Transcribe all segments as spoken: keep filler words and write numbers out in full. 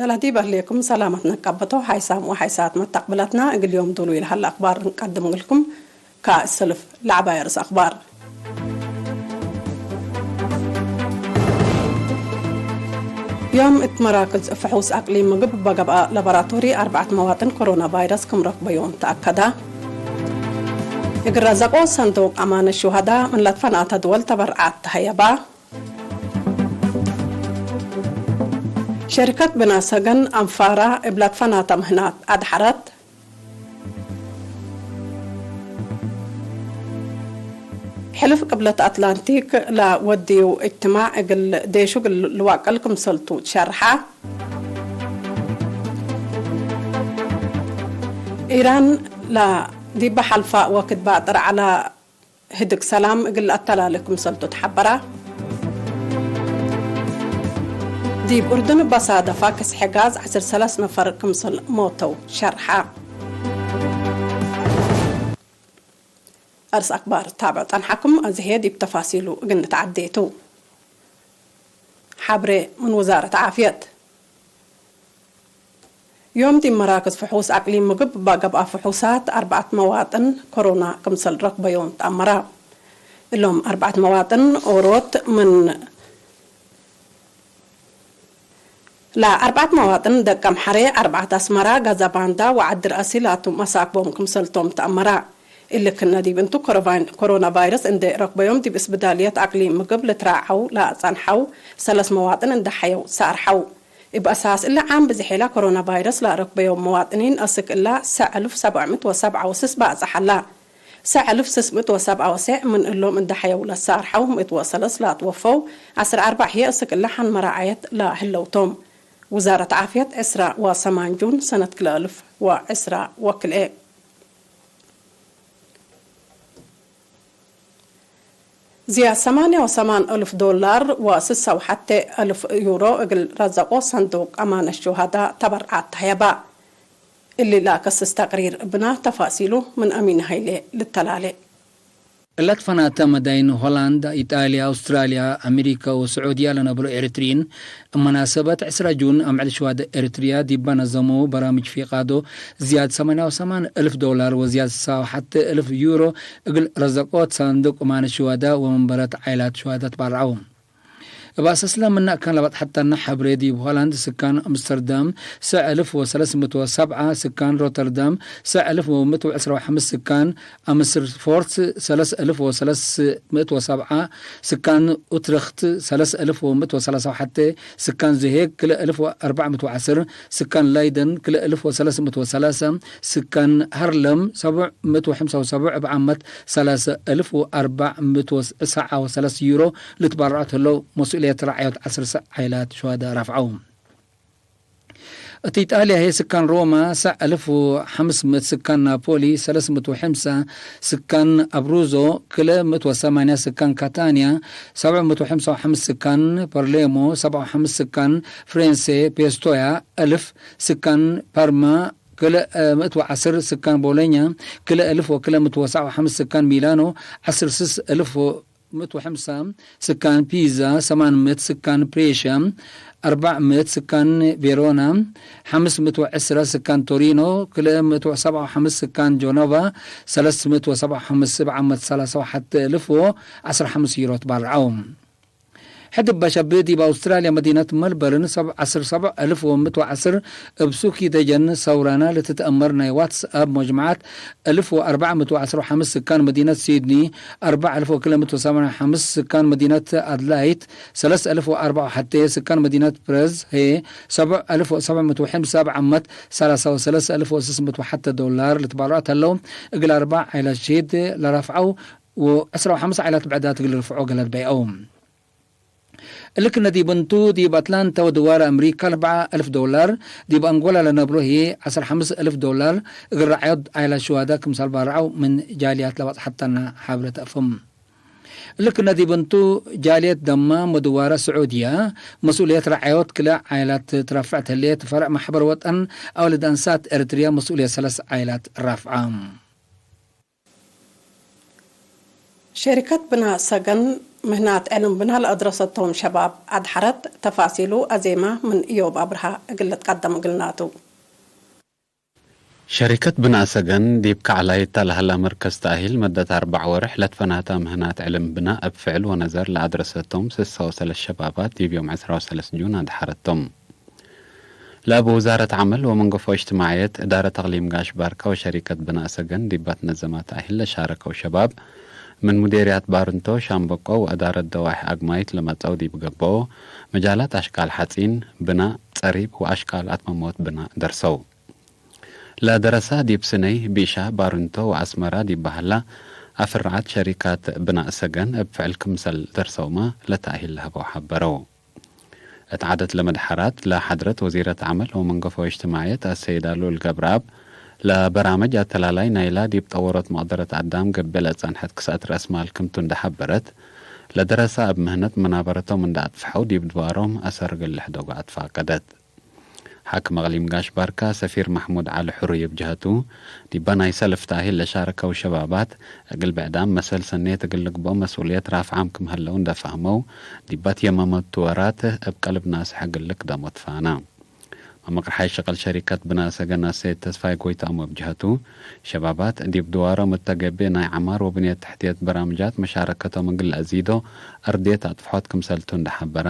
ሰላም ዲብ አህሌኩም ሰላመት ነቀበቶ ሓይሳም ወሓይሳት መተቅብለትና፣ እግል ዮም ዱሉይ ለሀለ አክባር እንቀድም እግልኩም። ከእሰልፍ ለዐባይ ርእስ አክባር። ዮም እት መራክዝ ፍሑስ አቅሊም ምግብ እበ ገብአ ላቦራቶሪ አርበዐት መዋጥን ኮሮና ቫይረስ ክም ረክበዮም ተአከደ። እግል ረዘቆ ሰንዱቅ አማነት ሹሀዳ ምን ለትፈናተ ድወል ተበርዓት ተሀየባ። ሸሪከት ብናእ ሰገን አንፋራ እብ ለትፈናተ ምህናት አድሐረት። ሕልፍ ቅብለት አትላንቲክ ለወድዩ እጅትማዕ እግል ዴሹ እግል ልዋቀል ክምሰልቱ ትሸርሐ። ኢራን ለዲበ ሐልፋ ወክድ ባጥር ዐለ ህድግ ሰላም እግል ለአተላሌ ክምሰልቱ ተሐበረ። ዲብ ኡርዱን እበ ሳደፋ ክስሐ ጋዝ ዐስር ሰለስ ነፈር ክምሰል ሞተው ሸርሐ። አርስ አክባር ታብዕ ጸንሐኩም፣ አዜ ህዬ ዲብ ተፋሲሉ እግል ንትዐዴ ቱ። ሐብሬ ምን ውዛረት ዓፍየት። ዮም ዲብ መራክዝ ፍሑስ አቅሊም ምግብ እበ ገብአ ፍሑሳት አርበዐት መዋጥን ኮሮና ክምሰል ረክበዮም ተአመረ። እሎም አርበዐት መዋጥን ኦሮት ምን ለአርበዐት መዋጥን ደቀምሐሬ፣ አርበዐት አስመራ፣ ጋዛባንዳ ወዐዲ ረአሲ ላቱ መሳክቦም ክምሰልቶም ተአመረ። እሊ ክነ ዲብ እንቱ ኮሮቫይን-፣ ኮሮና ቫይረስ እንዴ ረክበዮም ዲብ እስብዳልየት አቅሊም ምግብ ልትራዐው ለአጸንሐው ሰለስ መዋጥን እንዴ ሐየው ሰአርሐው። እብ አሳስ እሊ ዓም ብዝሕ እላ ኮሮና ቫይረስ ለአረክበዮም መዋጥኒን አስክ እላ ሰዕ እልፍ ሰብዕ ምእት ወሰብዓ ወስስ በአጽሐ እላ። ሰዕ እልፍ ስስ ምእት ወሰብዓ ወሰዕ ምን እሎም እንዴ ሐየው ለሳርሐው ምእት ወሰለስ ለአትወፈው፣ ዐስር አርበዕ ህዬ አስክ እላ ሐን መራዐየት ለህለው ቶም። ውዛረት ዓፍየት ዕስራ ወሰማን ጁን ሰነት ክልኤ እልፍ ወዕስራ ወክልኤ። ዝያድ ሰማንያ ወሰማን እልፍ ዶላር ወስሳ ወሐቴ እልፍ ዩሮ እግል ረዘቆ ሰንዱቅ አማነት ሹሀዳ ተበርዓት ተሀየባ። እሊ ለአከስስ ተቅሪር እብና ተፋሲሉ ምን አሚን ሀይሌ ልተላሌ። እለ ትፈናተ መዳይን ሆላንድ፣ ኢጣልያ፣ አውስትራልያ፣ አሜሪከ ወስዑድያ ለነብሮ ኤረትርዪን፣ እብ መናሰበት ዕስራ ጁን አምዕል ሹሀደ ኤረትርያ ዲበ ነዘመው በራምጅ ፊቃዶ፣ ዝያድ ሰማንያ ወሰማን እልፍ ዶላር ወዝያድ ስሳ ወሐቴ እልፍ ዩሮ እግል ረዘቆት ሳንዱቅ አማነት ሹሀዳ ወመንበረት ዓይላት ሹሀዳ ትባርዐው። እብ አሰስለ ምነ አካን ለበጽሐተነ ሐብሬ፣ ዲብ ሆላንድ ስካን አምስተርዳም ሰዕ እልፍ ወሰለስ ምእት ወሰብዓ፣ ስካን ሮተርዳም ሰዕ እልፍ ወምእት ወዕስራ ወሐምስ፣ ስካን አምስርፎርት ሰለስ እልፍ ወሰለስ ምእት ወሰብዓ፣ ስካን ኡትረኽት ሰለስ እልፍ ወምእት ወሰላሳ ወሐቴ፣ ስካን ዘሄግ ክልኤ እልፍ ወአርበዕ ምእት ወዐስር፣ ስካን ላይደን ክልኤ እልፍ ወሰለስ ምእት ወሰላሳ፣ ስካን ሀርለም ሰብዕ ምእት ወሐምሳ ወሰብዕ፣ እብ ዓመት ሰላሰ እልፍ ወአርበዕ ምእት ወሰብዓ ወሰለስ ዩሮ ልትባረዖት ህለው፣ መስኡልየት ረዓዮት ዐስር ሰዕ ዓይላት ሹሀዳ ረፍዐው። እት ኢጣልያ ህዬ ስካን ሮማ ሰዕ እልፍ ወሐምስ ምእት፣ ስካን ናፖሊ ሰለስ ምእት ወሐምሳ፣ ስካን አብሩዞ ክልኤ ምእት ወሰማንያ፣ ስካን ካታንያ ሰብዕ ምእት ወሐምሳ ወሐምስ፣ ስካን ፐርሌሞ ሰብዓ ወሐምስ፣ ስካን ፍሬንሴ ፔስቶያ እልፍ፣ ስካን ፓርማ ክልኤ ምእት ወዐስር፣ ስካን ቦሎኛ ክልኤ እልፍ ወክልኤ ምእት ወሰብዓ ወሐምስ፣ ስካን ሚላኖ ዐስር ስስ እልፍ ምእት ወሐምሳ፣ ስካን ፒዛ ሰማን ምእት፣ ስካን ፕሬሽያ አርበዕ ምእት፣ ስካን ቬሮና ሐምስ ምእት ወዕስራ፣ ስካን ቶሪኖ ክልኤ ምእት ወሰብዓ ወሐምስ፣ ስካን ጆኖቫ ሰለስ ምእት ወሰብዓ ወሐምስ፣ እብ ዓመት ሰላሳ ወሐቴ እልፍ ወዐስራ ሐምስ ዩሮ ትባርዐው። ሕድ እበ ሸብእ ዲብ አውስትራልያ መዲነት መልበርን ሰብ ዐስር ሰብዕ እልፍ ወምእት ወዐስር፣ እብ ሱኪ ደጀን ሰውራና ልትትአመር ናይ ዋትስአፕ መጅመዓት እልፍ ወአርበዕ ምእት ወዐስር ወሐምስ፣ ስካን መዲነት ሲድኒ አርበዕ እልፍ ወክልኤ ምእት ወሰማንያ ወሐምስ፣ ስካን መዲነት አድላይት ሰለስ እልፍ ወአርበዕ ወሐቴ፣ ስካን መዲነት ፕረዝ ህዬ ሰብዕ እልፍ ወሰብዕ ምእት ወሐምሳ፣ እብ ዓመት ሰላሳ ወሰለስ እልፍ ወስስ ምእት ወሐቴ ዶላር ልትባልዖት ህለው፣ እግል አርበዕ ዓይላት ሺድ ለረፍዐው ወዕስራ ወሐምስ ዓይላት ብዕዳት እግል ልርፍዖ ገለድ በይዐው። እሊ ክነ ዲብ እንቱ፣ ዲብ አትላንታ ወድዋር አምሪካ አርበዓ እልፍ ዶላር፣ ዲብ አንጎላ ለነብሮ ህዬ ዐስር ሐምስ እልፍ ዶላር እግል ረዓዮት ዓይላት ሹሃዳ ክምሰል ባርዐው ምን ጃልያት ለበጽሐተነ ሐብሬ ተአፍህም። እሊ ክነ ዲብ እንቱ፣ ጃልየት ደማም ወድዋረ ስዑድያ መስኡልየት ረዓዮት ክልኤ ዓይላት ትረፍዕ ህሌት፣ ፈርዕ መሕበር ወጠን አውልድ አንሳት ኤረትርያ መስኡልየት ሰለስ ዓይላት ረፍዐ። ሸሪከት ብናእ ሰገን ምህናት ዕልም ብና ለአድረሰቶም ሸባብ አድሐረት። ተፋሲሉ አዜመ ምን እዮብ አብርሃ እግል ልትቀደም እግልናቱ። ሸሪከት ብናእ ሰገን ዲብ ከዕላይታ ለሀላ መርከዝ ተእሂል መደት አርበዕ ወርሕ ለትፈናተ ምህናት ዕልም ብናእ እብ ፍዕል ወነዘር ለአድረሰቶም ስሳ ወሰለስ ሸባባት ዲብ ዮም ዕስራ ወሰለስ ጁን አድሐረቶም። ለእብ ውዛረት ዐመል ወመንገፎ እጅትማዕየት፣ እዳረት አቅሊም ጋሽ ባርካ ወሸሪከት ብናእ ሰገን ዲባ ትነዘመ ተእሂል ለሻረከው ሸባብ፣ ምን ሙዴርያት ባርንቶ፣ ሻምበቆ ወእዳረት ደዋይሕ አግማይት ለመጽአው ዲብ ገብኦ መጃላት አሽቃል ሐጺን፣ ብናእ፣ ጸሪብ ወአሽቃል አትመሞት ብናእ ደርሰው። ለደረሰ ዲብ ስነይ፣ ቢሻ፣ ባርንቶ ወአስመራ ዲብ በሀላ አፍርዓት ሸሪካት ብናእ ሰገን እብ ፍዕል ክምሰል ደርሰውመ ለተእሂል ለሀበው ሐበረው። እት ዓደት ለመድሐራት ለሐድረት ወዚረት ዐመል ወመንገፎ እጅትማዕየት አሰይድ አሉል ገብረአብ፣ ለበራምጅ አተላላይ ናይላ ዲብ ጠወሮት መቅደረት አዳም ገብእ ለጸንሐት ክስአት ረአስ ማል ክምቱ እንዴ ሐበረት፣ ለደረሰ እብ ምህነት መናበረቶም እንዴ አጥፍሐው ዲብ ድዋሮም አሰር እግል ልሕደጎ አትፋቀደት። ሓክም አቅሊም ጋሽ ባርካ ሰፊር መሕሙድ ዐሊ ሕሩይ እብ ጀሀቱ፣ ዲበ ናይ ሰልፍ ተእሂል ለሻረከው ሸባባት፣ እግል ብዕዳም መሰል ሰኔት እግል ልግብኦ መስኡልየት ራፍዓም ክም ሀለው እንዴ ፈሀመው፣ ዲበ ትየመመቱ ወራት እብ ቀልብ ናስሕ እግል ልክደሞ ትፋነ። መምቅር ሓይ ሸቀል ሸሪከት ብናእ ሰገን አሰይድ ተስፋይ ጎይትኦም እብ ጀሀቱ፣ ሸባባት ዲብ ድዋሮም እተ ገብእ ናይ ዐማር ወብንየት ተሕትየት በራምጃት መሻረከቶም እግል ለአዚዶ አርድየት አጥፍሖት ክምሰልቱ እንዴ ሐበረ፣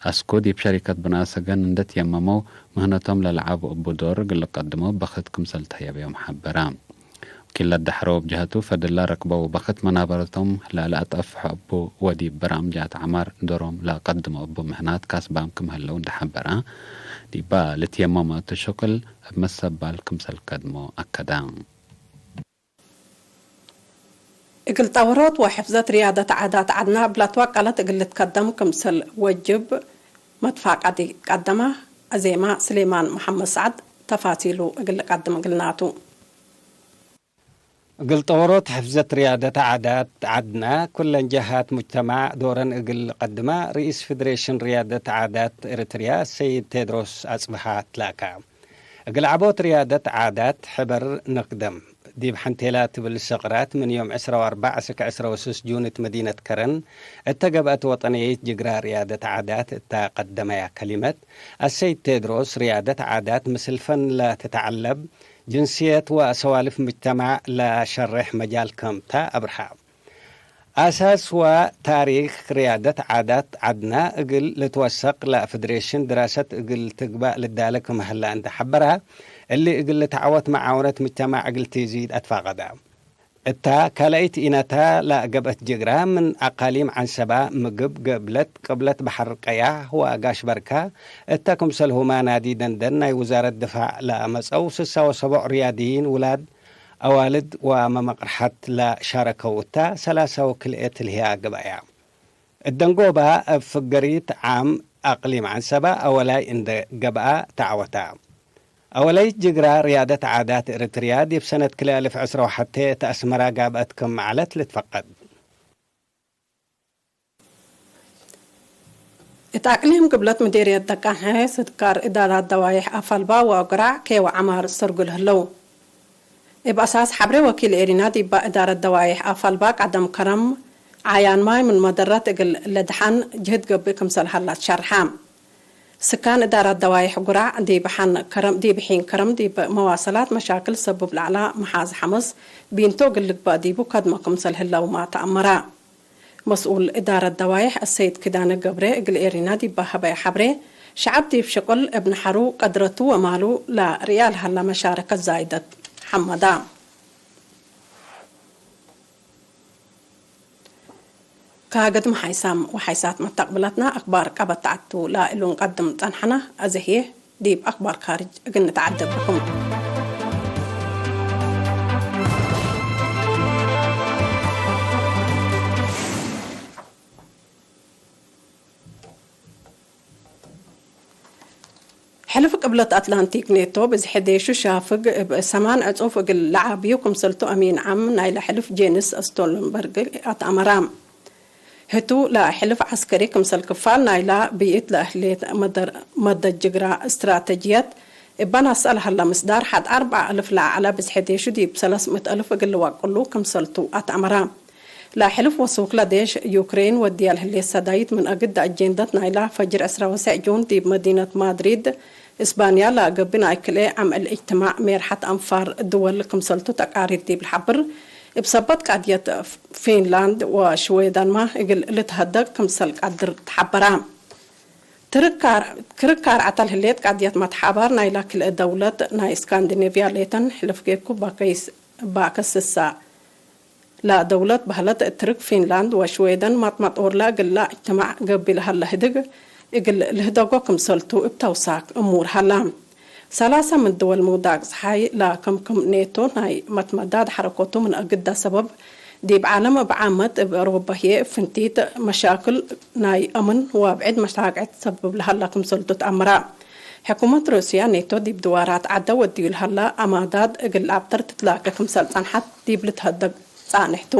አስኩ ዲብ ሸሪከት ብናእ ሰገን እንዴ ትየመመው፣ ምህነቶም ለለዐቡ እቡ ዶር እግል ልቀድሞ በክት ክምሰል ተህየበዮም ሐበረ። ወኪል ለደሐረው እብ ጀሀቱ፣ ፈድል ለረክበው በክት መናበረቶም ለለአጠፍሖ እቡ ወዲብ በራምጃት ዐማር ዶሮም ለአቀድሞ እቡ ምህናት ካስባም ክም ህለው እንዴ ሐበረ፣ ዲበ ልትየመመቱ ሸቅል እብ መሰባል ክምሰል ከድሞ አከደ። እግል ጠወሮት ወሕፍዘት ርያደት ዓዳት ዐድና እብ ለትወቀለት እግል ልትከደም ክምሰል ወጅብ መትፋቀዲ ቀደመ። አዜመ ስሌማን መሐመድ ሰዐድ። ተፋሲሉ እግል ልቀድም እግልናቱ። እግል ጠወሮት ሕፍዘት ርያደት ዓዳት ዐድና፣ ኩለን ጀሃት ሙጅተማዕ ዶረን እግል ልቀድማ፣ ርኢስ ፌዴሬሽን ርያደት ዓዳት ኤረትርያ ሰይድ ቴድሮስ አጽብሃ ትላካ። እግል ዐቦት ርያደት ዓዳት ሕበር ንክደም። ዲብ ሐንቴላ ትብል ሰቅራት ምን ዮም ዕስራ ወአርበዕ እስክ ዕስራ ወስስ ጁን እት መዲነት ከረን እተ ገብአት ወጠንየይት ጅግራ ርያደት ዓዳት እተ ቀደመያ ከሊመት፣ አሰይድ ቴድሮስ፣ ርያደት ዓዳት ምስል ፈን ለትትዐለብ፣ ጅንስየት ወሰዋልፍ ምጅተማዕ ለሸሬሕ መጃል ክምተ አብርሀ። አሳስ ወታሪክ ርያደት ዓዳት ዐድና እግል ልትወሰቅ ለፌዴሬሽን ድራሰት እግል ትግባእ ልዳለ ክም ሀላ እንዴ ሐበረ፣ እሊ እግል ልትዐወት መዓውነት ምጅተማዕ እግል ትዚድ አትፋቀደ። እታ ካልአይት ኢነታ ለገብአት ጅግራ ምን አቃሊም ዐንሰበ፣ ምግብ፣ ገብለት፣ ቅብለት በሐር ቀያህ ወአጋሽ በርካ፣ እተ ክምሰልሁመ ናዲ ደንደን ናይ ውዛረት ድፋዕ ለአመጸው ስሳ ወሰቦዕ ርያድይን ውላድ አዋልድ ወመመቅርሐት ለሻረከው እተ ሰላሳ ወክልኤ ትልህያ ገብአያ። እደንጎባ እብ ፍገሪት ዓም አቅሊም ዐንሰበ አወላይ እንዴ ገብአ ተዐወተ። አወላይት ጅግራ ርያደት ዓዳት ኤረትርያ ዲብ ሰነት ክልኤ አልፍ ዕስራ ወሐቴ እት አስመራ ጋብአት ክም ዐለት ልትፈቀድ። እት አቅሊም ግብለት ምዴርየት ደቃንሐ ስድካር እዳራት ደዋይሕ አፋልባ ወአጉራዕ ኬወ ዐማር ሰርጉል ህለው። እብ አሳስ ሐብሬ ወኪል ኤሪና ዲባ እዳረት ደዋይሕ አፋልባ ቀደም ከረም፣ ዓያን ማይ ምን መደረት እግል ለድሓን ጅህድ ገብእ ክምሰል ሀላ ትሸርሐ። ስካን እዳራት ደዋይሕ ጉራዕ ዲብ ሐን ከረም፣ ዲብ ሒን ከረም ዲብ መዋሰላት መሻክል ሰቡብ ለዐላ መሓዝ ሐመስ ቢንቶ እግል ልግበእ ዲቡ ከድመ ክምሰል ህለውመ ተአመረ። መስኡል እዳረት ደዋይሕ አሰይድ ኪዳነ ገብሬ እግል ኤሪና ዲብ ሀበየ ሐብሬ፣ ሸዐብ ዲብ ሽቅል እብ ነሐሩ ቀድረቱ ወማሉ ለርእያ ለሀላ መሻረከት ዛይደት ሐመዳ። ከሀገድመ ሓይሳም ወሓይሳት መተቅብለትና አክባር ቀበት ተዐቱ ለእሉ እንቀድም ጸንሐና። አዜ ህዬ ዲብ አክባር ካርጅ እግል ንትዓደግ ብኩም። ሕልፍ ቅብለት አትላንቲክ ኔቶ ብዝሒ ዴሹ ሻፍግ እብ ሰማን ዕጹፍ እግል ለዓብዩ ክምሰልቱ አሚን ዓም ናይለ ሕልፍ ጄንስ ስቶልንበርግ አትአመራ። ህቱ ለሕልፍ ዐስከሪ ክምሰል ክፋል ናይላ ብይእት ለህሌት መደር-፣ መደት ጅግራ እስትራተጅየት እበ ነስአ ለሀላ ምስዳር ሐድ አርበዕ አልፍ ለአዕለ ብዝሒ ዴሹ ዲብ ሰለስ ምእት አልፍ እግል ልወቅሉ ክምሰልቱ አትአመራ። ለሕልፍ ወሱክ ለዴሽ ዩክሬን ወድያ ለህሌት ሰዳይት ምን አግድ አጄንደት ናይላ ፈጅር ዕስራ ወሰዕ ጁን ዲብ መዲነት ማድሪድ እስባንያ ለገብእ ናይ ክልኤ ዓምዕል እጅትማዕ ሜርሐት አንፋር ድወል ክምሰልቱ ተቃሪር ዲብ ለሐብር፣ እብ ሰበት ቃድየት ፊንላንድ ወሽዌደንመ እግል ልትሀደግ ክምሰል ቀድር ተሐበረ። ትርካር፣ ክርካር ዐተል ህሌት ቃድየት መትሓባር ናይላ ክልኤ ደውለት ናይ እስካንዲኔቭያ ሌተን ሕልፍ ጌኩ ባከይስ፣ ባከስሳ። ለደውለት በህለት ትርክ ፊንላንድ ወሽዌደን ማጥማጦርለ እግላ እጅትማዕ ገብእ ለሀለ ህድግ እግል ልህደጎ ክምሰልቱ እብ ተውሳክ እሙር ሀላ። ሰላሰ ምን ድወል ምውዳቅ ጸሓይ ለክምክም ኔቶ ናይ መትመዳድ ሐረኮቱ ምን አግደ ሰበብ ዲብ ዓለም እብ ዓመት እብ አውሮበ ህዬ እብ ፍንቲት መሻክል ናይ አምን ወብዕድ መሻቅዕት ትሰብብ ለሀላ ክምሰልቱ ተአምረ። ሕኩመት ሩስያ ኔቶ ዲብ ድዋራት ዐደ ወድዩ ለሀላ አማዳድ እግል አብተር ትትላከ ክምሰል ጸንሐት ዲብ ልትሀደግ ጻንሕ ቱ።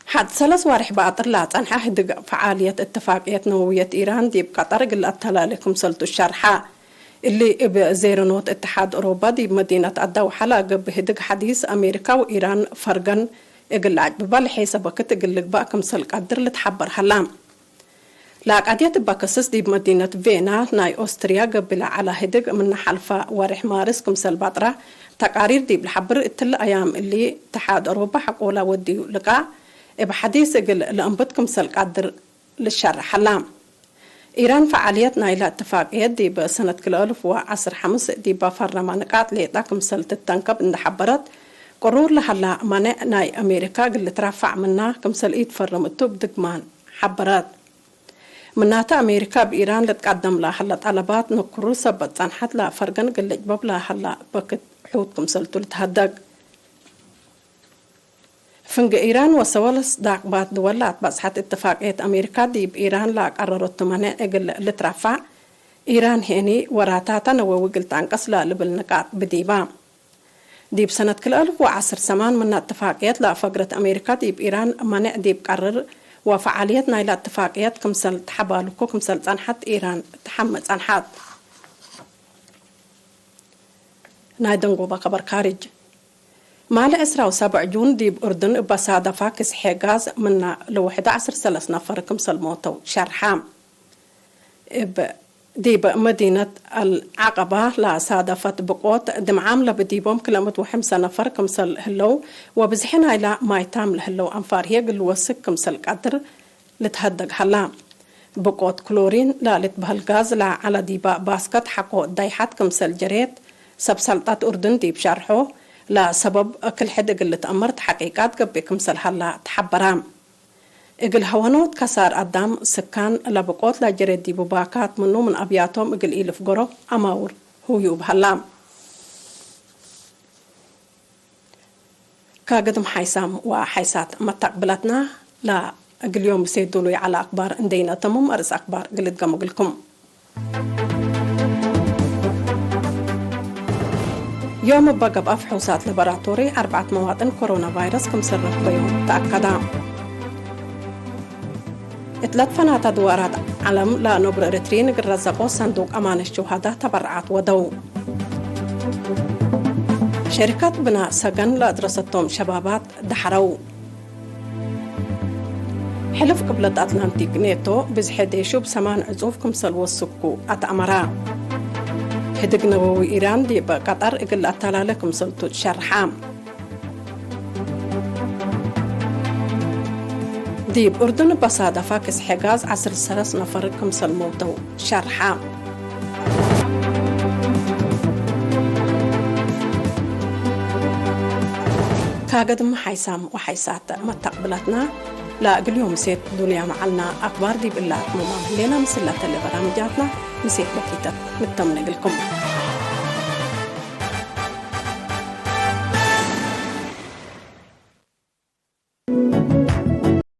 ሐድ ሰለስ ዋርሕ በአጥር ለአጸንሐ ህድግ ፈዓልየት እትፋቅየት ነወውየት ኢራን ዲብ ቀጠር እግል አተላሌ ክምሰልቱ ሸርሐ። እሊ እብ ዜርኖት እትሓድ ኦሮባ ዲብ መዲነት አዳውሐ ለገብእ ህድግ ሐዲስ አሜሪካ ወኢራን ፈርገን እግል ለአጭብባ ለሔሰ በክት እግል ልግባእ ክምሰል ቀድር ልትሐበር ሀላ። ለአቃድየት እበ ክስስ ዲብ መዲነት ቬና ናይ ኦስትርያ ገብእ ለዐለ ህድግ ምነ ሐልፈ ወሬሕ ማርስ ክምሰል ባጥረ ተቃሪር ዲብ ለሐብር እትለ አያም እሊ እትሓድ አውሮባ ሐቆላ ወድዩ ልቃእ እብ ሐዲስ እግል ለእንብት ክምሰል ቃድር ልሸረሕ ሀላ። ኢራን ፈዓልየት ናይለ እትፋቅየት ዲብ ሰነት ክልኤ አልፍ ወዐስር ሐምስ ዲበ ፈረመ ንቃጥ ሌጣ ክምሰል ትተንከብ እንደ ሐበረት፣ ቅሩር ለሀላ ማኔዕ ናይ አሜሪካ እግል ልትራፋዕ ምና ክምሰል ኢትፈርም እቱ እብ ድግማን ሐበረት። ምናተ፣ አሜሪካ እብ ኢራን ልትቀደም ለሀለ ጠለባት ንክሩ ሰበት ጸንሐት፣ ለፈርገን እግል ልጭበብ ለሀለ በክት ሑት ክምሰልቱ ልትሀደግ። ፍንጌ ኢራን ወሰወልስ ዳቅባት ድወል ለአትበጽሐት እትፋቅየት፣ አሜሪካ ዲብ ኢራን ለአቀረሮት መኔዕ እግል ልትረፋዕ፣ ኢራን ሄኒ ወራታተ ነወዊ እግል ተአንቀስ ለልብል ንቃጥ ብዲባ። ዲብ ሰነት ክልኤ አልፍ ወዐስር ሰማን ምነ እትፋቅየት ለፈግረት አሜሪካ ዲብ ኢራን መኔዕ ዲብ ቀርር ወፈዓልየት ናይለ እትፋቅየት ክምሰል ተሐባልኮ ክምሰል ጸንሐት ኢራን ተሐመ ጸንሐት። ናይ ደንጎበ ከበር ካርጅ። ማለ ዕስራ ወሰብዕ ጁን ዲብ እርድን እበ ሳደፋ ክስሐ ጋዝ ምነ ለውሕደ ዐስር ሰለስ ነፈር ክምሰል ሞተው ሸርሐ። እብ ዲብ መዲነት አልዓቀባ ለሳደፈት ብቆት፣ ድምዓም ለብዲቦም ክልኤ ምእት ወሐምሰ ነፈር ክምሰል ህለው፣ ወብዝሒ ናይላ ማይታም ለህለው አንፋር ህዬ እግል ልወስክ ክምሰል ቀድር ልትሀደግ ሀላ። ብቆት ክሎሪን ለልትበህል ጋዝ ለዐለ ዲባ ባስከት ሐቆ ዳይሐት ክምሰል ጀሬት፣ ሰብ ሰልጠት ኡርድን ዲብ ሸርሖ፣ ለሰበብ ክል ሕድ እግል ልትአመር ተሐቂቃት ገብእ ክምሰል ሀላ ተሐበረ። እግል ሀወኖት ከሳር አዳም ስካን ለብቆት ለጀሬ ዲቡ ባካት ምኑ ምን አብያቶም እግል ኢልፍገሮ አማውር ህዩ እብ ሀላ። ከግድም ሓይሳም ወሓይሳት መተቅብለትና ለእግል ዮም እሴት ዱሉይ ዐለ አክባር እንዴ ኢነተምም አርእስ አክባር እግል እድገም እግልኩም። ዮም እበ ገብአ ፍሑሳት ለበራቶሪ አርበዐት መዋጥን ኮሮና ቫይረስ ክምሰል ረክበዮም ተአከዳ። እት ለትፈናተ ድዋራት ዐለም ለነብሮ ኤረትርዪን እግል ረዘቆ ሰንዱቅ አማነት ሹሃዳ ተበረዓት ወደው። ሸሪካት ብናእ ሰገን ለአድረሰቶም ሸባባት ደሐረው። ሕልፍ ቅብለት አትላንቲክ ኔቶ ብዝሐ ዴሹ እብ ሰማን ዕጹፍ ክምሰል ወስኩ አትአመረ። ህድግ ነበዊ ኢራን ዲብ ቀጠር እግል ለአተላለ ክምሰልቱ ሸርሐ። ዲብ ኡርዱን እበ ሳደፋ ክስሐ ጋዝ ዐስር ሰለስ ነፈር ክምሰል ሞተው ሸርሐ። ካገድም ሓይሳም ወሓይሳት መተቅብለትና ለእግል ዮም ምሴት ዱንያ መዓልና አክባር ዲብ እላ አትመማም ህሌና ምስል ለተሌ በራምጃትና ምሴት በኪተት ንተምነ እግልኩም።